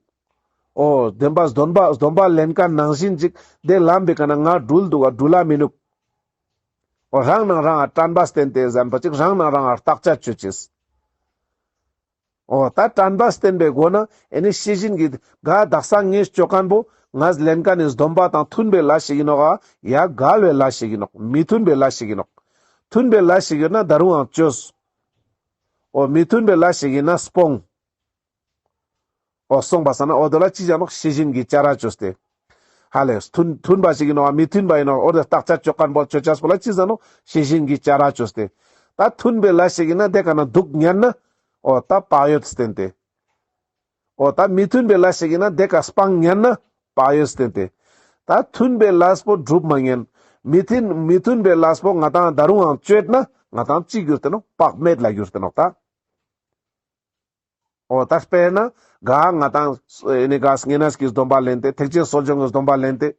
ཨོ་བདེན་པ་སྡོམ་པ་སྡོམ་པ་ལེན་མཁན་ནང་བཞིན་ཅིག་དེ་ལམ་པའི་ཀ་ན་ང་འགྲུལ་འདུག་ག་འགྲུལ་ལ་མི་ནུག། ཨོ་རང་ན་རང་དྲན་པ་བསྟེན་ཏེ་ཟེར་པ་ཅིག་རང་ན་རང་བརྟག་དཔྱད་བཅོས་ཅེས། ཨོ་ད་དྲན་པ་བསྟེན་པའི་སྒོ་ན་ཨེ་ནི་ཤེས་བཞིན་གྱི་ག་དག་ས་ངས་ཅོ་མཁན་པོ་ང་ལེན་མཁན་ནི་སྡོམ་པ་དང་མཐུན་པའི་ལས་ཤིག་ཡིན་ནོ་ག་ཡ་འགལ་བའི་ལས་ཤིག་ཡིན་ནོ། མི་མཐུན་པའི་ལས་ཤིག་ཡིན་ནོ། མཐུན་པའི་ལས་ཤིག་ཡོད་ན་ད་རུང་ཡང་བཅོས། ཨོ་མི་མཐུན་པའི་ལས་ཤིག་ཡིན་ན་སྤོང་། ཨོ་གསུངས་པ་སང་ན་ཨོ་དེ་ལ་ཅི་བྱ་ནོ། ཤེས་བཞིན་གྱི་བྱ་ར་བཅོས་ཏེ། ཧ་ལས་མཐུན་མཐུན་པ་ཞིག་ཡིན་ནོ་མི་མཐུན་པ་ཡིན་ནོ། ཨོ་དེ་བརྟག་དཔྱད་བཅོ་མཁན་པོ་བཅོ་ཆས་པོ་ལ་ཅི་ཟེར་ནོ། ཤེས་བཞིན་གྱི་བྱ་ར་བཅོས་ཏེ། ད་མཐུན་པའི་ལས་ཤིག་ཡིན་ན་དེ་ཀ་ན་འདུག་ཉན་ན། ཨོ་ད་བག་ཡོད་བསྟེན་ཏེ། ཨོ་ད་མི་མཐུན་པའི་ལས་ཤིག་ཡིན་ན་དེ་ཀ་སྤང་ཉན་ན་བག་ཡོད་བསྟེན་ཏེ། ད་མཐུན་པའི་ལས་པོ་སྒྲུབ་མ་ཉན། མི་མཐུན་མི་མཐུན་པའི་ལས་པོ་ང་དང་ད་རུང་ཡང་བཅོས་ན་ང་དང་ཅི་གྱུར་ཏེ་ནོ། བག་མེད་ལ་གྱུར་ཏེ་ནོ་ད། ཨོ་ད་དཔེར་ན་ག་ང་དང་ཨེ་ནི་ག་བསྙེན་གནས་ཀྱི་སྡོམ་པ་ལེན་ཏེ་ཐེག་ཆེན་གསོ་སྦྱོང་གི་སྡོམ་པ་ལེན་ཏེ།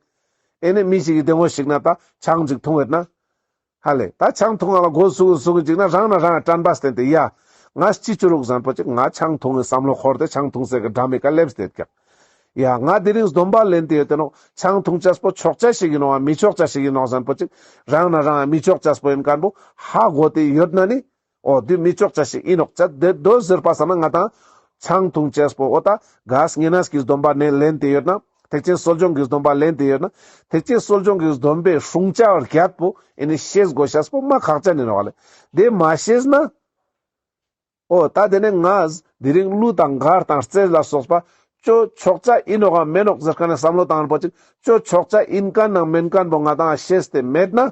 ཨེ་ནི་མི་ཞིག་གི་དེ་ངོ་ཞིག་ན་ད་ཆང་ཅིག་འཐུང་ཡོད་ན། ཧ་ལས་ད་ཆང་འཐུང་ང་ལ་འགོ་ཚུགས་ཚུགས་ཅིག་ན་རང་ན་རང་དྲན་པ་བསྟེན་ཏེ་ཡ། ང་ཅི་བཅུ་རུག་ཟེར་པོ་ཅིག་ང་ཆང་འཐུང་གི་བསམ་བློ་འཁོར་ཏེ་ཆང་འཐུང་སའི་གི་འགྲམ་མི་ཀ་སླེབས་ཏེ་ཀྱག། ཡ་ང་དེ་རིང་སྡོམ་པ་ལེན་ཏེ་ཡོད་དེ་ནོ། ཆང་འཐུང་ཆས་པོ་ཆོག་ཆ་ཞིག་ཡིན་ནོ་མི་ཆོག་ཆ་ཞིག་ཡིན་ནོ་ཟེར་པོ་ཅིག་རང་ན་རང་མི་ཆོག་ཆས་པོ་ཡིན་མཁན་པོ་ཧ་གོ་སྟེ་ཡོད་ན་ནི། ཨོ་འདི་མི་ཆོག་ཆ་ཞིག་ཡིན་ནོག་ཅ་དེ་དོ་ཟེར་པ་སང་ན་ང་དང་ཆང་འཐུང་ཆས་པོ་ཨོ་ད་ག་བསྙེན་གནས་ཀྱི་སྡོམ་པ་ནས་ལེན་ཏེ་ཡོད་ན། ཐེག་ཆེན་གསོ་སྦྱོང་གི་སྡོམ་པ་ལེན་ཏེ་ཡོད་ན། ཐེག་ཆེན་གསོ་སྦྱོང་གི་སྡོམ་པའི་སྲུང་བྱ་བརྒྱད་པོ་ཨེ་ནི་ཤེས་དགོས་ཤས་པོ་མ་ཁག་ཅན་ཡིན་ནོག་ལེ། དེ་མ་ཤེས་ན། ཨོ་ད་དེ་ནས་ང་དེ་རིང་གླུ་དང་གར་དང་རྩེད་ལ་སོགས་པ་ཅོ་ཆོག་ཆ་ཡིན་ནོག་ག་མེད་ནོག་ཟེར་མཁན་ནི་བསམ་བློ་བཏང་པོ་ཅིག་ཅོ་ཆོག་ཆ་ཡིན་མཁན་ནང་མེད་མཁན་པོ་ང་དང་ཤེས་ཏེ་མེད་ན།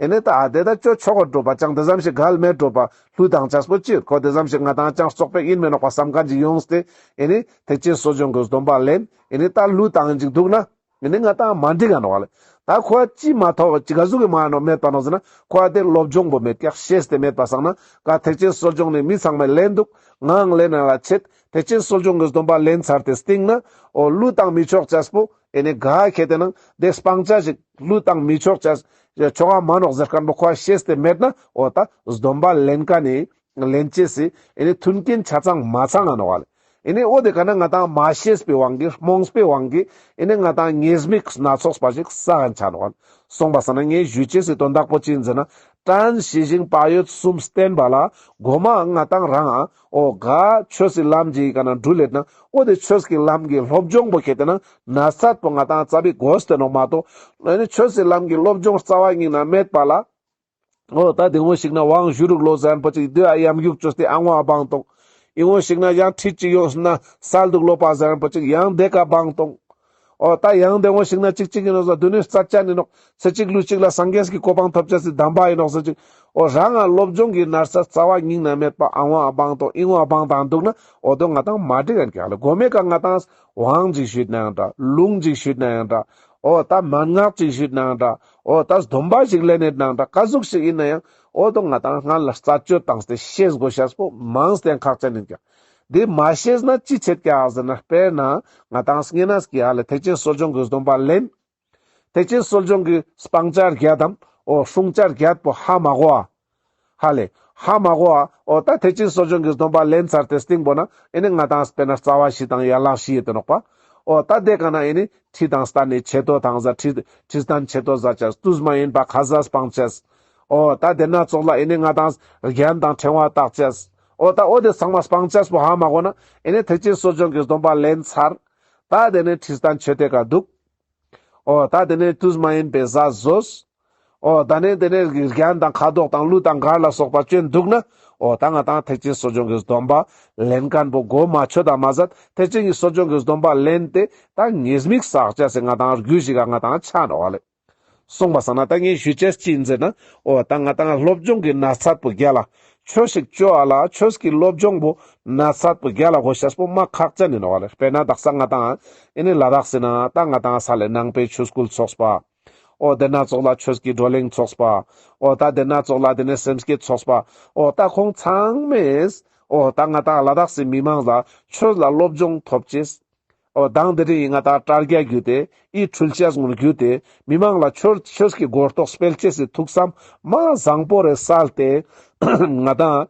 ཨེ་ནས་ད་ཨ་དེ་ད་ཅོ་ཆོག་ག་འགྲོ་པ་ཅང་དེ་ཙམ་ཞིག་གལ་མེད་འགྲོ་པ། གླུ་དང་ཆས་པོ་ཅི་ཡོད་ཁོ་དེ་ཙམ་ཞིག་ང་དང་ཅང་བཙོག་པོ་ཡིན་མེད་ནོག་པ་བསམ་མཁན་ཅིག་ཡོངས་ཏེ། ཨེ་ནས་ཐེག་ཆེན་གསོ་སྦྱོང་གི་སྡོམ་པ་ལེན། ཨེ་ནས་ད་གླུ་བཏང་ཅིག་འདུག་ན། ཨེ་ནས་ང་དང་མ་འགྲིག་ག་ནོག་ལེ། ད་ཁོ་ཅི་མ་ཐོག་ཅི་ག་ཟུག་གི་མ་ནོག་མེད་པ་ནོག་ཟེར་ན། ཁོ་ཨ་དེ་སློབ་སྦྱོང་པོ་མེད་ཀྱག་ཤེས་ཏེ་མེད་པ་སང་ན། ག་ཐེག་ཆེན་གསོ་སྦྱོང་ནི་མི་ཚང་མས་ལེན་འདུག་ངའང་ལེན་ན་ལ་ཆེད་ཐེག་ཆེན་གསོ་སྦྱོང་གི་སྡོམ་པ་ལེན་ཚར་ཏེ་སྟིང་ན། ཨོ་གླུ་བཏང་མི་ཆོག་ཆས་པོ། ཨེ་ནས་ག་ཁེ་དེ་ནང་དེ་སྤང་བྱ་ཞིག་གླུ་བཏང་མི་ཆོག་ཆ་ཆོག་ག་མ་ནོག་ཟེར་མཁན་པོ་ཁོ་ཤེས་ཏེ་མེད་ན། ཨོ་ད་སྡོམ་པ་ལེན་མཁན་ནི་ལེན་ཅེས་སི་ཨེ་ནས་མཐུན་རྐྱེན་ཆ་ཚང་མ་ཚང་ང་ནོག་ལེ། ཨེ་ནས་ཨོ་དེ་ག་ན་ང་དང་མ་ཤེས་པའི་དབང་གིས་རྨོངས་པའི་དབང་གིས་ཨེ་ནས་ང་དང་ཉེས་དམིགས་སྣ་ཚོགས་པ་ཞིག་བསགས་ཆ་ནོག་ལེ། སོང་པ་སང་ན་ངས་ཞུ་ཅེས་སི་དོན་དག་པོ་ཅི་ཡིན་ཟེར་ན། དྲན་ཤེས་བཞིན་བག་ཡོད་གསུམ་བསྟེན་པ་ལ་མགོ་མ་ང་དང་རང་ཨ། ཨོ་ག་ཆོས་སི་ལམ་གྱི་ག་ན་འགྲུལ་ལེད་ན། ཨོ་དེ་ཆོས་ཀྱི་ལམ་གྱི་སློབ་སྦྱོང་པོ་ཁེ་དེ་ན་ན་ཚད་པོ་ང་དང་རྩ་བའི་གོ་སྟེ་ནོག་མ་གཏོགས། ཨེ་ནི་ཆོས་སི་ལམ་གྱི་སློབ་སྦྱོང་རྩ་བ་ཉིད་ན་མེད་པ་ལ། ཨོ་ད་དེ་ངོ་ཞིག་ན་དབང་ཞུ་རུག་ལོ་ཟེར་པོ་ཅིག་དེ་ཨ་ཡམ་རྒྱུག་བཅོས་ཏེ་ཨ་ངོ་ཨ་བང་གཏོང་། ཨི་ངོ་ཞིག་ན་ཡང་ཁྲིད་ཅིག་ཡོང་ན་སལ་འདུག་ལོ་པ་ཟེར་པོ་ཅིག་ཡང་དེ་ཀ་བང་གཏོང་། ཨོ་ད་ཡང་དེ་ངོ་ཞིག་ན་ཅིག་ཅིག་ཡིན་ནོག་ཟེར་དུ་ནི་རྩ་ཅན་ཡིན་ནོག་ཚེ་གཅིག་ལུས་གཅིག་ལ་སངས་རྒྱས་ཀྱི་གོ་འཕང་ཐོབ་ཅེས་སི་གདམས་པ་ཡིན་ནོག་ཟེར་ཅིག་ཨོ་རང་ང་སློབ་སྦྱོང་གི་ན་ཚད་རྩ་བ་ཉིད་ན་མེད་པ་ཨ་ངོ་ཨ་བང་གཏོང་ཨི་ངོ་ཨ་བང་བཏང་འདུག་ན། ཨོ་དོ་ང་དང་མ་འགྲིག་ག་ནི་ཀྱག་ལེ། གོ་མེད་ཀ་ང་དང་དབང་ཅིག་ཞུས་ན་ཡང་འདྲ། ལུང་ཅིག་ཞུས་ན་ཡང་འདྲ། ཨོ་ད་མན་ངག་ཅིག་ཞུས་ན་ཡང་འདྲ། ཨོ་ད་སྡོམ་པ་ཞིག་ལེན་ནས་ན་ཡང་འདྲ། ག་ཟུག་ཞིག་ཡིན་ན་ཡང་ཨོ་དོ་ང་དང་སྔ་ལ་རྩད་གཅོད་བཏང་སྟེ་ཤེས་དགོས་ཤེས་པོ་མང་སྟེ་ཁག་ཅན་ཡིན་ཀྱག། འདི་མ་ཤེས་ན་ཅི་བྱེད་ཀྱག་ཟེར་ན། དཔེར་ན་ང་དང་བསྙེན་གནས་ཀྱི་ཧ་ལས་ཐེག་ཆེན་གསོ་སྦྱོང་གི་སྡོམ་པ་ལེན། ཐེག་ཆེན་གསོ་སྦྱོང་གི་སྤང་བྱ་བརྒྱད་དམ། ཨོ་སྲུང་བྱ་བརྒྱད་པོ་ཧ་མ་གོ་ཨ། ཧ་ལེ། ཧ་མ་གོ་ཨ། ཨོ་ད་ཐེག་ཆེན་གསོ་སྦྱོང་གི་སྡོམ་པ་ལེན་ཚར་ཏེ་སྟིང་པོ་ན་ཨེ་ནི་ང་དང་དཔེར་ན་རྩ་བ་བཞི་དང་ཡན་ལག་བཞི་ཡོད་དེ་ནོག་པ། ཨོ་ད་དེ་ག་ན་ཨེ་ནི་ཁྲི་དང་སྟན་ནི་ཆེ་ཏོ་དང་ཟ་ཁྲི་ཁྲི་སྟན་ཆེ་ཏོ་ཟ་ཆས། དུས་མ་ཡིན་པ་ཁ་ཟས་སྤང་ཆས། ཨོ་ད་དེ་ན་ཙོགས་ལ་ཨེ་ནི་ང་དང་རྒྱན་དང་ཕྲེང་བ་བཏགས་ཆས། ཨོ་ད་ཨོ་དེ་ཚང་མ་སྤང་ཆས་པོ་ཧ་མ་གོ་ན་ཨེ་ནི་ཐེག་ཆེན་གསོ་སྦྱོང་གི་སྡོམ་པ་ལེན་ཚར། ད་དེ་ནི་ཁྲི་སྟན་ཆེ་ཏོ་ག་འདུག། ཨོ་ད་དེ་ནས་དུས་མ་ཡིན་པའི་ཟས་ཟོས། ཨོ་ད་ནས་དེ་ནས་རྒྱན་དང་ཁ་དོག་དང་གླུ་དང་གར་ལ་སོགས་པ་སྤྱོད་འདུག་ན། ཨོ་ད་ང་དང་ཐེག་ཆེན་གསོ་སྦྱོང་གི་སྡོམ་པ་ལེན་མཁན་པོ་གོ་མ་ཆོད་དང་མ་ཟད། ཐེག་ཆེན་གྱི་གསོ་སྦྱོང་གི་སྡོམ་པ་ལེན་ཏེ་ད་ཉེས་དམིགས་བསགས་བྱ་ཟེར་ང་དང་རྒྱུ་ཞིག་ག་ང་དང་ཆ་ནོག་ལེ། གསུངས་པ་སང་ན་ད་ངས་ཞུ་ཅེས་ཅི་ཡིན་ཟེར་ན། ཨོ་ད་ང་དང་སློབ་སྦྱོང་གི་ན་ཚད་པོ་རྒྱ་ལ། ཆོས་ཤིག་སྤྱོད་ཨ་ལ་ཆོས་ཀྱི་སློབ་སྦྱོང་པོ་ན་ཚད་པོ་རྒྱ་ལ་གོ་ཤེས་པོ་མ་ཁག་ཅན་ཡིན་ནོག་ལེ། དཔེར་ན་དག་ས་ང་དང་ཨེ་ནི་ལ་དྭགས་ཟེར་ན་ད་ང་དང་ས་ལེ་ནང་པའི་ཆོས་སྐུལ་ཚོགས་པ། ཨོ་དེ་ན་ཙོགས་ལ་ཆོས་ཀྱི་བགྲོ་གླེང་ཚོགས་པ། ཨོ་ད་དེ་ན་ཙོགས་ལ་དེ་ནས་སེམས་བསྐྱེད་ཚོགས་པ། ཨོ་ད་ཁོང་ཚང་མས་ཨོ་ད་ང་དང་ལ་དྭགས་སི་མི་མང་ལ་ཆོས་ལ་སློབ་སྦྱོང་ཐོབ་ཅེས། ཨོ་དང་དེ་རིང་ང་དང་དྲ་རྒྱ་བརྒྱུད་དེ་ཨི་འཕྲུལ་ཆས་ངོར་བརྒྱུད་དེ་མི་མང་ལ་ཆོས་ཆོས་ཀྱི་གོ་རྟོགས་སྤེལ་ཅེས་སི་ཐུགས་བསམ་མ་བཟང་པོ་རེ་གསལ་ཏེ་ང་དང་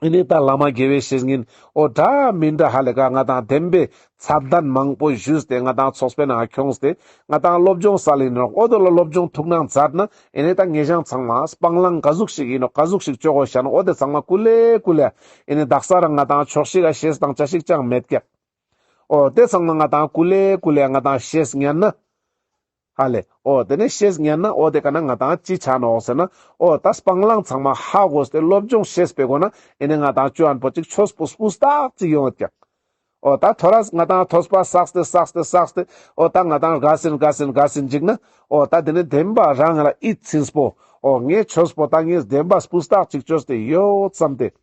ཨེ་ནི་ད་བླ་མ་དགེ་བའི་བཤེས་གཉེན་ཨོ་འདྲ་མི་འདྲ་ཧ་ལས་ཀ་ང་དང་བདེན་པའི་ཚད་ལྡན་མང་པོ་ཞུས་ཏེ་ང་དང་ཚོགས་པའི་ནང་ཁྱོངས་ཏེ་ང་དང་སློབ་སྦྱོང་སལ་ཡིན་རོགས། ཨོ་དོ་ལ་སློབ་སྦྱོང་ཐུགས་སྣང་མཛད་ན་ཨེ་ནི་ད་ངེད་ཅག་ཚང་མ་སྤང་བླང་ག་ཟུག་ཞིག་ཡིན་ནོག་ག་ཟུག་ཞིག་སྤྱོད་དགོས་ཤ་ནོག་ཨོ་དེ་ཚང་མ་ཀུ་ལེ་ཀུ་ལེ་ཨེ་ནི་དག་ས་རང་ང་དང་ཆོག་ཤིག་ག་ཤེས་དང་ཆ་ཤིག་ཅང་མེད་ཀྱག། ཨོ་དེ་ཚང་མ་ང་དང་ཀུ་ལེ་ཀུ་ལེ་ང་དང་ཤེས་ཉན་ན། ཧ་ལེ། ཨོ་དེ་ནས་ཤེས་ཉན་ན་ཨོ་དེ་ག་ན་ང་དང་ཅི་ཆ་ནོག་ཟེར་ན། ཨོ་ད་སྤང་བླང་ཚང་མ་ཧ་གོ་སྟེ་སློབ་སྦྱོང་ཤེས་པའི་སྒོ་ན་ཨེ་ནི་ང་དང་ཅོ་ཨན་པོ་ཅིག་ཆོས་པོ་སྤུས་དག་ཅིག་ཡོང་ཡོད་ཀྱག། ཨོ་ད་ཐོ་རས་ང་དང་ཐོས་པ་བསགས་ཏེ་བསགས་ཏེ་བསགས་ཏེ་ཨོ་ད་ང་དང་དགའ་སིན་དགའ་སིན་དགའ་སིན་ཅིག་ན་ཨོ་ད་དེ་ནས་བདེན་པ་རང་ལ་ཨིད་ཚིམས་པོ། ཨོ་ངས་ཆོས་པོ་ད་ངས་བདེན་པ་སྤུས་དག་ཅིག་ཅོས་ཏེ་ཡོད་བསམ་སྟེ།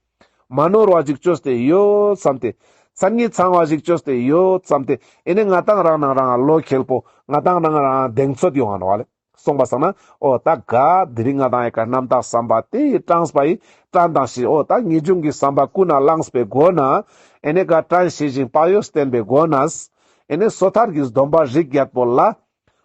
མ་ནོར་བ་ཞིག་བཅོས་ཏེ་ཡོད་བསམ་སྟེ། མཚན་ཉིད་ཚང་བ་ཞིག་བཅོས་ཏེ་ཡོད་བསམ་སྟེ། ཨེ་ནི་ང་དང་རང་ནང་རང་བློ་འཁེལ་པོ། ང་དང་རང་རང་གདེང་ཚོད་ཡོང་ང་ནོག་ལེ། གསུངས་པ་སང་ན། ཨོ་ད་ག་དེ་རིང་ང་དང་ཡི་ག་རྣམ་དག་བསམ་པ་དེ་ཡི་དྲངས་པ་ཡི་དྲན་དང་ཤེས། ཨོ་ད་ངེས་འབྱུང་གི་བསམ་པ་ཀུན་ནས་བླངས་པའི་སྒོ་ན། ཨེ་ནི་ག་དྲན་ཤེས་བཞིན་བག་ཡོད་བསྟེན་པའི་སྒོ་ནས། ཨེ་ནི་སོ་ཐར་གྱི་སྡོམ་པ་རིགས་བརྒྱད་པོ་ལ།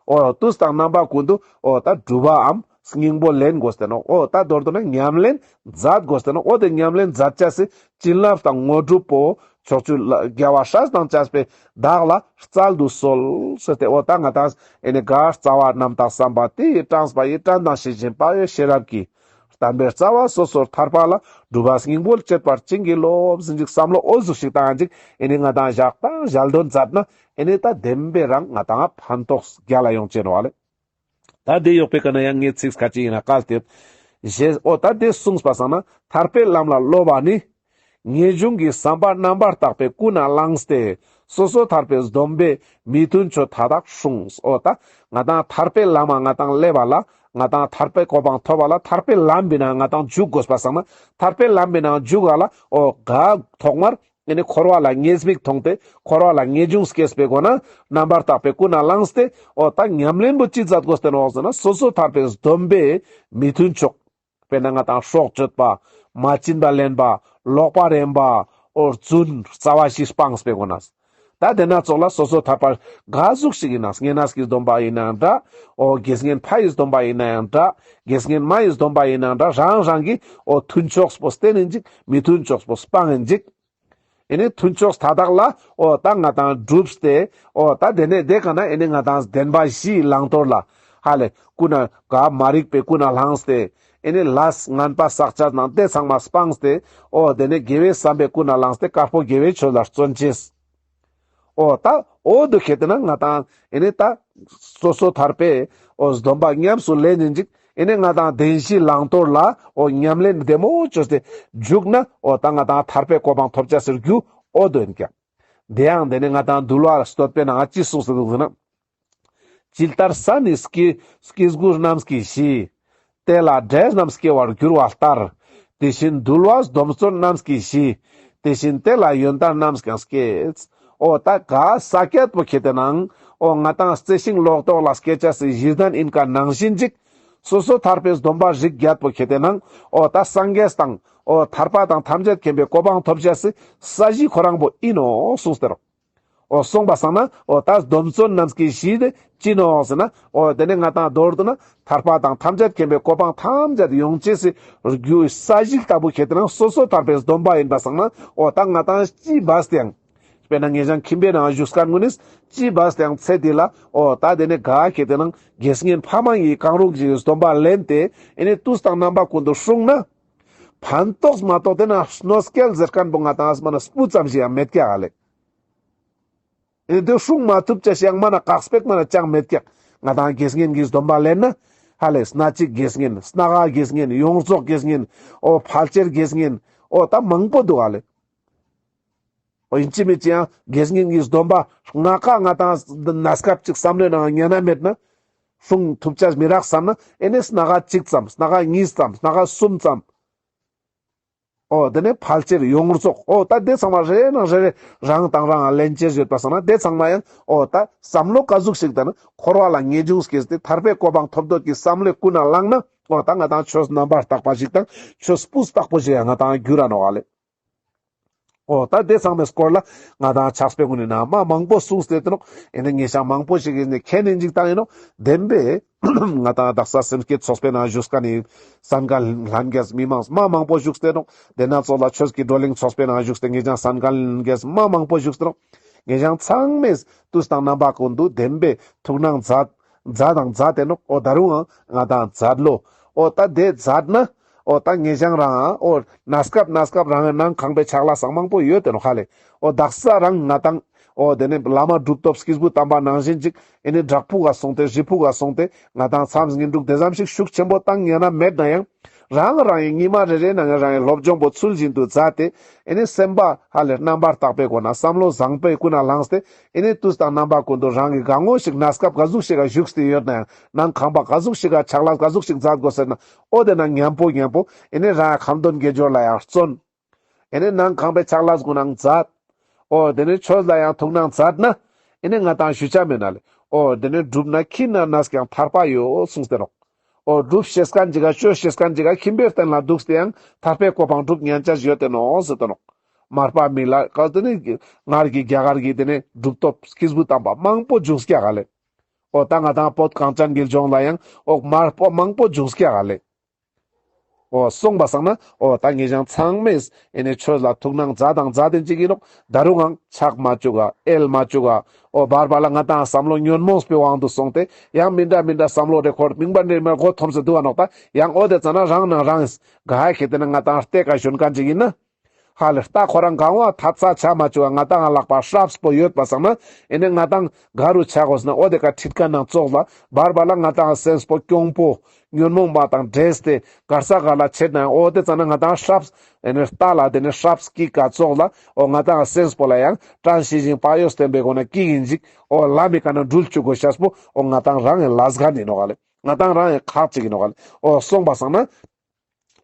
ཨོ་དུས་དང་རྣམ་པ་ཀུན་ཏུ་ཨོ་ད་སྒྲུབ་པའམ་སྙིང་པོ་ལེན་དགོས་ཏེ་ནོག། ཨོ་ད་མདོར་བསྡུ་ན་ཉམས་ལེན་མཛད་དགོས་ཏེ་ནོག། ཨོ་དེ་ཉམས་ལེན་མཛད་བྱ་སི་བྱིན་རླབས་དང་དངོས་གྲུབ་པོ་ཕྱོགས་བཅུ་ལ་རྒྱལ་བ་སྲས་དང་བཅས་པའི་བདག་ལ་སྩལ་དུ་གསོལ་ཟེར་ཏེ། ཨོ་ད་ང་དང་ཨེ་ནི་ག་རྩ་བ་རྣམ་དག་བསམ་པ་དེ་ཡི་དྲངས་པ་ཡི་དྲན་དང་ཤེས་བཞིན་བག་ཡོད་ཤེས་རབ་ཀྱིས། བསྟན་པའི་རྩ་བ་སོ་སོར་ཐར་པ་ལ། སྒྲུབ་པ་སྙིང་པོ་སྤྱད་པར་བྱིན་གྱིས་རློབས་ཟིན་ཅིག་བསམ་བློ་ཨོ་ཟུག་ཞིག་བཏང་ཅིག། ཨེ་ནི་ང་དང་ཞག་དང་ཞལ་འདོན་མཛད་ན་ཨེ་ནི་ད་བདེན་པའི་རང་ང་དང་ཕན་ཐོགས་རྒྱ་ལ་ཡོང་ཅེས་ནོག་ལེ། ད་དེ་ཡོག་པའི་ཀ་ན་ཡང་ངས་ཚིག་ཁ་ཅིག་ཡིན་ན་བཀལ་ཏེ། ཞེས་ཨོ་ད་དེ་གསུངས་པ་སང་ན་ཐར་པའི་ལམ་ལ་སློབ་པ་ནི། ངེས་འབྱུང་གི་བསམ་པ་རྣམ་པར་དག་པས་ཀུན་ནས་བསླངས་ཏེ། སོ་སོ་ཐར་པའི་སྡོམ་པས་མི་མཐུན་ཕྱོགས་མཐའ་དག་སྲུངས། ཨོ་ད་ང་དང་ཐར་པའི་ལམ་ང་དང་སླེབས་པ་ལ། ང་དང་ཐར་པའི་གོ་འཕང་ཐོབ་པ་ལ་ཐར་པའི་ལམ་པའི་ནང་ང་དང་འཇུག་དགོས་པ་སང་ན། ཐར་པའི་ལམ་པའི་ནང་འཇུག་ག་ལ་ཨོ་ག་ཐོག་མར་ཨེ་ནི་འཁོར་བ་ལ་ཉེས་དམིགས་མཐོང་སྟེ། འཁོར་བ་ལ་ངེས་འབྱུང་སྐྱེས་པའི་སྒོ་ན་རྣམ་པར་དག་པས་ཀུན་ནས་བསླངས་ཏེ། ཨོ་ད་ཉམས་ལེན་པོ་ཅི་མཛད་དགོས་ཏེ་ནོག་ཟེར་ན། སོ་སོ་ཐར་པའི་སྡོམ་པས་མི་མཐུན་ཕྱོགས། དཔེར་ན་ང་དང་སྲོག་གཅོད་པ། མ་བྱིན་པ་ལེན་པ། ལོག་པར་གཡེམ་པ། ཨོ་རྫུན་རྩ་བ་ཞིག་སྤངས་པའི་སྒོ་ནས། ད་དེ་ན་ཙོགས་ལ་སོ་སོ་ཐར་པ་ག་ཟུག་ཞིག་ཡིན་ན་བསྙེན་གནས་ཀྱི་སྡོམ་པ་ཡིན་ནའང་འདྲ། ཨོ་དགེ་བསྙེན་ཕ་ཡི་སྡོམ་པ་ཡིན་ནའང་འདྲ། དགེ་བསྙེན་མ་ཡི་སྡོམ་པ་ཡིན་ནའང་འདྲ། རང་རང་གི་ཨོ་མཐུན་ཕྱོགས་པོ་བསྟེན་ཡིན་ཅིག། མི་མཐུན་ཕྱོགས་པོ་སྤང་ཡིན་ཅིག། ཨེ་ནི་མཐུན་ཕྱོགས་མཐའ་དག་ལ་ཨོ་ད་ང་དང་བསྒྲུབས་ཏེ། ཨོ་ད་དེ་ནས་དེ་ག་ན་ཨེ་ནི་ང་དང་བདེན་པ་བཞིའི་བླང་དོར་ལ་ཧ་ལས་ཀུན་ནས་ག་མ་རིག་པས་ཀུན་ནས་བསླངས་ཏེ། ཨེ་ནི་ལས་ངན་པ་བསགས་བྱ་ནང་དེ་ཚང་མ་སྤངས་ཏེ། ཨོ་དེ་ནས་དགེ་བའི་བསམ་པས་ཀུན་ནས་བསླངས་ཏེ་དཀར་པོ་དགེ་བའི་ཆོས་ལ་བརྩོན་ཅེས། ཨོ་ད་ཨོ་དུ་ཁེ་ཏེ་ན་ང་དང་ཨེ་ནི་ད་སོ་སོ་ཐར་པའི་ཨོ་སྡོམ་པ་ཉམས་སུ་ལེན་ཡིན་ཅིག། ཨེ་ནི་ང་དང་བདེན་བཞིའི་བླང་དོར་ལ་ཨོ་ཉམས་ལེན་བདེ་མོ་བཅོས་ཏེ་འཇུག་ན། ཨོ་ད་ང་དང་ཐར་པའི་གོ་འཕང་ཐོབ་བྱ་ཟེར་རྒྱུ་ཨོ་དོ་ཡིན་ཀྱང་། དེ་ཡང་དེ་ནི་ང་དང་འདུལ་བ་བསྟོད་པའི་ནང་ཅི་གསུངས་སུ་འདུག་ཟེར་ན། ཇི་ལྟར་ས་ནི་སྐྱེ་སྐྱེ་དགུ་རྣམས་ཀྱི་གཞི། དེ་ལ་འབྲས་རྣམས་སྐྱེ་བར་འགྱུར་བ་ལྟར། དེ་བཞིན་འདུལ་བ་སྡོམ་བརྩོན་རྣམས་ཀྱི་གཞི། དེ་བཞིན་དེ་ལ་ཡོན་ཏན་རྣམས་ཀྱང་སྐྱེ། ཨོ་ད་ག་ས་ཀྱད་པོ་ཁེ་ཏེ་ནང་ཨོ་ང་དང་རྩི་ཤིང་ལོ་ཏོག་ལ་སྐྱེ་བྱ་སའི་གཞི་རྟེན་ཡིན་ཀ་ནང་བཞིན་ཅིག། སོ་སོ་ཐར་པའི་སྡོམ་པ་རིགས་བརྒྱད་པོ་ཁེ་ཏེ་ནང་ཨོ་ད་སངས་རྒྱས་དང་ཨོ་ཐར་པ་དང་ཐམས་ཅད་མཁྱེན་པའི་གོ་འཕང་ཐོབ་བྱ་སའི་ས་གཞི་ཁོ་རང་པོ་ཡིན་ནོ་གསུངས་ཏེ་རོ། འོ་གསུངས་པ་སང་ན་འོ་ད་སྡོམ་བརྩོན་རྣམས་ཀྱི་གཞི་དེ་ཅི་ནོག་ཟེར་ན། འོ་དེ་ནས་ང་དང་མདོར་བསྡུ་ན་ཐར་པ་དང་ཐམས་ཅད་མཁྱེན་པའི་གོ་འཕང་ཐམས་ཅད་ཡོང་ཅེས་སི་རྒྱུ་ས་གཞི་ལྟ་བུ་ཁྱེར་ཏེ་ན་སོ་སོ་ཐར་པའི་སྡོམ་པ་ཡིན་པ་སང་ན། འོ་ད་ང་དང་ཅི་བས་ཏེ་ཡང་། དཔེར་ན་ངེད་ཅག་ཁྱིམ་པའི་ནང་བཞུགས་མཁན་ངོ་ནི་ཅི་བས་ཏེ་ཡང་ཚེ་འདི་ལ་འོ་ད་དེ་ནས་ག་ཁྱེར་ཏེ་ན་དགེ་བསྙེན་ཕ་མ་ཡི་གང་རུང་གི་སྡོམ་པ་ལེན་ཏེ་ཨེ་ནས་དུས་དང་རྣམ་པ་ཀུན་ཏུ་སྲུང་ན། ཕན་ཐོགས་མ་གཏོགས་དེ་ན་གནོད་སྐྱེལ་ཟེར་མཁན་པོ་ང་དང་ཨ་སི་མ་ན་སྤུ་ཙམ་ཞིག་ཡང་མེད་ཀྱག་ཧ་ལེ། ཨེ་འདི་སྲུང་མ་ཐུབ་ཅེས་ཡང་མ་ན་དཀགས་པོ་མ་ན་ཅང་མེད་ཀྱག་ང་དང་དགེ་བསྙེན་གྱི་སྡོམ་པ་ལེན་ན་ཧ་ལེ། སྣ་གཅིག་དགེ་བསྙེན། སྣ་ལྔ་དགེ་བསྙེན། ཡོངས་རྫོགས་དགེ་བསྙེན། འོ་ཕལ་ཆེར་དགེ་བསྙེན། འོ་ད་མང་པོ་འདུག་ཧ་ལེ། འོ་ཡིན་གཅིག་མིན་གཅིག་ཡང་དགེ་བསྙེན་གྱི་སྡོམ་པ་ལྔ་ཀ་ང་དང་གནས་སྐབས་གཅིག་བསམ་བློའི་ནང་ཉན་ན་མེད་ན། སྲུང་ཐུབ་ཅེས་མི་རག་བསམ་ན་ཨེ་ནས་སྣ་ལྔ་གཅིག་ཙམ། སྣ་ལྔ་གཉིས་ཙམ། སྣ་ལྔ་གསུམ་ཙམ། འོ་དེ་ནས་ཕལ་ཆེར་ཡོངས་རྫོགས། འོ་ད་དེ་ཚང་མ་རེ་ནང་རེ་རེ་རང་དང་རང་ལེན་ཅེས་ཡོད་པ་སང་ན་དེ་ཚང་མ་ཡང་འོ་ད་བསམ་བློ་ག་ཟུག་ཞིག་དང་ན་འཁོར་བ་ལ་ངེས་འབྱུང་སྐྱེས་ཏེ་ཐར་པའི་གོ་འཕང་ཐོབ་འདོད་ཀྱི་བསམ་བློའི་ཀུན་ནས་བསླངས་ན། འོ་ད་ང་དང་ཆོས་རྣམ་པར་དག་པ་ཞིག་དང་ཆོས་སྤུས་དག་པོ་ཞིག་ཡང་ང་དང་འགྱུར་ར་ནོག་ཧ་ལེ། འོ་ད་དེ་ཚང་མའི་སྐོར་ལ་ང་དང་ཕྱག་དཔེ་ཀུན་ནི་ནང་མ་མང་པོ་གསུངས་ཏེ་ཡོད་ནོག་ཨེ་ནས་ངེད་ཅག་མང་པོ་ཞིག་གིས་ནི་མཁྱེན་ནི་འཇིག་དང་ཡིན་ནོག་བདེན་པས་ང་དང་དག་ས་སེམས་བསྐྱེད་ཚོགས་པའི་ནང་བཞུགས་མཁན་ནི་གསན་མཁན་ལྷན་རྒྱས་མི་མང་མ་མང་པོ་བཞུགས་ཏེ་ཡོད་ནོག་དེ་ན་ཚོགས་ལ་ཆོས་ཀྱི་བགྲོ་གླེང་ཚོགས་པའི་ནང་བཞུགས་ཏེ་ངེད་ཅག་གསན་མཁན་ལྷན་རྒྱས་མ་མང་པོ་བཞུགས་ཏེ་ཡོད་ནོག་ངེད་ཅག་ཚང་མས་དུས་དང་རྣམ་པ་ཀུན་ཏུ་བདེན་པའི་ཐུགས་སྣང་མཛད། མཛད་དང་མཛད་དེ་ནོག་འོ་ད་རུང་ང་དང་མཛད་ལོ། འོ་ད་དེ་མཛད་ན། འོ་ད་ངེད་ཅག་རང་འོ་གནས་སྐབས་གནས་སྐབས་རང་ནང་ཁང་པའི་ཕྱག་ལས་སང་མང་པོ་ཡོད་དེ་ནོག་ཧ་ལེ། འོ་དག་ས་རང་ང་དང་འོ་དེ་ནས་བླ་མ་གྲུབ་ཐོབ་སྐྱེས་བུ་དམ་པ་ནང་བཞིན་ཅིག་ཨེ་ནས་བྲག་ཕུག་ག་སོང་སྟེ་རི་ཕུག་ག་སོང་སྟེ་ང་དང་མཚམས་བསྙེན་སྒྲུབ་དེ་ཙམ་ཞིག་ཤུགས་ཆེན་པོ་བཏང་ཉན་ན་མེད་ན་ཡང་། རང་རང་ཡི་ཉི་མ་རེ་རེ་ནང་རང་ཡི་སློབ་སྦྱོང་པོ་ཚུལ་བཞིན་དུ་མཛད་དེ། ཨེ་ནས་སེམས་པ་ཧ་ལས་རྣམ་པར་དག་པའི་སྒོ་ནས་བསམ་བློ་བཟང་པོའི་ཀུན་ནས་བསླངས་ཏེ། ཨེ་ནས་དུས་དང་རྣམ་པ་ཀུན་ཏུ་རང་གི་ག་ངོ་ཞིག་གནས་སྐབས་ག་ཟུག་ཞིག་ག་བཞུགས་ཏེ་ཡོད་ན་ཡང་ནང་ཁང་པ་ག་ཟུག་ཞིག་ག་ཕྱག་ལས་ག་ཟུག་ཞིག་མཛད་དགོས་ཟེར་ན། འོ་དེ་ན་མཉམ་པོ་མཉམ་པོ་ཨེ་ནས་རང་ཡ་ཁ་འདོན་དགེ་སྦྱོར་ལ་ཡང་བརྩོན། ཨེ་ནས་ནང་ཁང་པའི་ཕྱག་ལས་ཀུན་ནང་མཛད། འོ་དེ་ནས་ཆོས་ལ་ཡང་ཐུགས་སྣང་མཛད་ན། ཨེ་ནས་ང་དང་ཞུ་ཆ་མེད་ན་ལེ། འོ་དེ་ནས་བསྒྲུབས་ན་ཁྱིམ་ན་ནས་ཀྱང་ཐར་པ་ཡོད་གསུངས་ཏེ་ནོག་འོ་སྒྲུབ་ཤེས་མཁན་ཅིག་ག་སྤྱོད་ཤེས་མཁན་ཅིག་ག་ཁྱིམ་པའི་རྟེན་ལ་འདུག་སྟེ་ཡང་ཐར་པའི་གོ་འཕང་སྒྲུབ་ཉན་ཆ་ཡོད་དེ་ནོག་ཟེར་ཏེ་ནོག་མར་པ་མི་ལ་ག་དེ་ནས་སྔར་གྱི་རྒྱ་གར་གྱི་དེ་ནས་གྲུབ་ཐོབ་སྐྱེས་བུ་དམ་པ་མང་པོ་བྱུང་སྐྱ་ག་ལེ། འོ་ད་ང་དང་བོད་གངས་ཅན་གྱི་ལྗོངས་ལ་ཡང་འོ་མར་པ་མང་པོ་བྱུང་སྐྱ་ག་ལེ། འོ་གསུངས་པ་སང་ན་འོ་ད་ངེད་ཅག་ཚང་མས་ཨེ་ནས་ཆོས་ལ་ཐུགས་སྣང་མཛད་དང་མཛད་དེ་ཅིག་ཡིན་ནོག་ད་རུང་ངང་ཆག་མ་བཅུག་ག་ཨེལ་མ་བཅུག་ག་འོ་བར་བར་ལ་ང་དང་བསམ་བློ་ཉོན་མོངས་པའི་དབང་དུ་སོང་སྟེ་ཡང་མི་འདྲ་མི་འདྲ་བསམ་བློ་རེ་འཁོར་མིང་པ་འདྲེ་མ་མགོ་འཐོམས་སེ་འདུག་ག་ནོག་ད་ཡང་འོ་དེ་ཙ་ན་རང་ནང་རང་ག་ཧ་ཁེ་དེ་ན་ང་དང་ལྟས་ཀ་ཞོན་མཁན་ཅིག་ཡིན་ན། ཧ་ལས་ད་ཁོ་རང་གང་བ་ཐ་ཚ་ཆ་མ་བཅུག་ང་དང་ལག་པ་ཧྲབས་པོ་ཡོད་པ་སང་ན་ཨེ་ནས་ང་དང་ག་རུ་ཆ་དགོས་ན་འོ་དེ་ཀ་ཁྲིད་ཀ་ནང་ཙོགས་ལ་བར་བར་ལ་ང་དང་སེམས་པོ་གྱོང་པོ་ཉོན་མོངས་པ་དང་འདྲེས་ཏེ་གར་ས་ག་ལ་ཆེད་ན་འོ་དེ་ཙ་ན་ང་དང་ཧྲབས་ཨེ་ནས་རྟ་ལ་དེ་ནས་ཧྲབས་ཀི་ཀ་ཙོགས་ལ་འོ་ང་དང་སེམས་པོ་ལ་ཡང་དྲན་ཤེས་བཞིན་བག་ཡོད་བསྟེན་པའི་སྒོ་ན་ཀི་ཡིན་ཅིག་འོ་ལ་མི་ཀ་ན་འགྲུལ་བཅུག་དགོས་ཤེས་པོ་འོ་ང་དང་རང་གི་ལས་ཀ་ནི་ནོག་ག་ལེ། ང་དང་རང་གི་ཁག་ཅིག་ཡིན་ནོག་ག་ལེ། འོ་གསུངས་པ་སང་ན།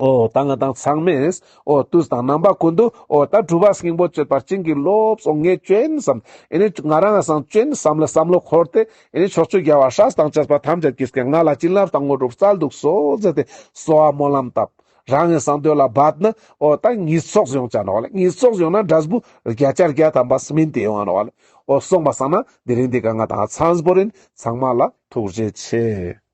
འོ་ད་ང་དང་ཚང་མས་འོ་དུས་དང་རྣམ་པ་ཀུན་ཏུ་འོ་ད་སྒྲུབ་པ་སྙིང་པོ་སྤྱོད་པར་བྱིན་གྱིས་རློབས་སོ་ངས་བྱོན་བསམ། ཨེ་ནས་ང་རང་སང་བྱོན་བསམ་ལ་བསམ་བློ་འཁོར་ཏེ་ཨེ་ནས་ཕྱོགས་བཅུའི་རྒྱལ་བ་སྲས་དང་བཅས་པ་ཐམས་ཅད་ཀྱིས་ཀྱང་ང་ལ་བྱིན་རླབས་དང་དངོས་གྲུབ་སྩལ་འདུག་སོ་ཟེར་ཏེ་གསོལ་བ་སྨོན་ལམ་བཏབ། རང་གི་སང་འདོད་ལ་འབད་ན་འོ་ད་ཉིས་ཚོགས་ཡོང་ཆ་ནོག་ལེ། ཉིས་ཚོགས་ཡོང་ན་འབྲས་བུ་བརྒྱ་ཆ་བརྒྱ་ཐམ་པ་སྨིན་ཏེ་ཡོང་ང་ནོག་ལེ། འོ་གསུངས་པ་སང་ན་དེ་རིང་འདི་ཀ་ང་དང་ཚང་པོ་རིན་ཚང་མ་ལ་ཐུགས་རྗེ་ཆེ།